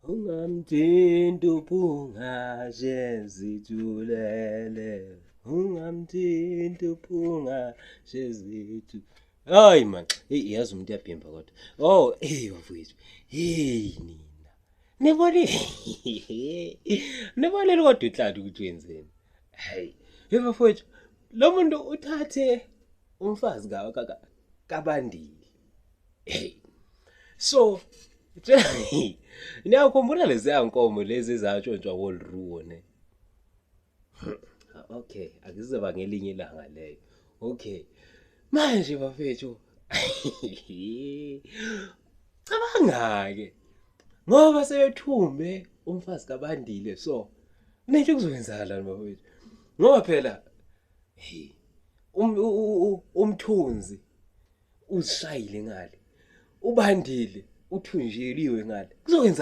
Ungamthinti uphungashe zithulele. Ungamthinti uphungashe zithu. Hayi man, hey yazi umuntu uyabhimba kodwa. Oh, hey bafowethu. Hey nina. Nibonile. Nibonile kodwa uHlandi ukuthi wenzeni. Hey, hey bafowethu, lo muntu uthathe umfazi ka kaBandile. Hey. So, niyakhumbula leziya nkomo lezi ezatshontshwa koLruwo ne? Okay, akuzoba ngelinye ilanga leyo. Okay. Manje bafethu. Cabanga ke. Ngoba sebethumbe umfazi kaBandile so nento kuzokwenzakala bafethu. Ngoba phela hey umthunzi uzishayile ngale. Ubandile uthunjeliwe ngale. Kuzokwenza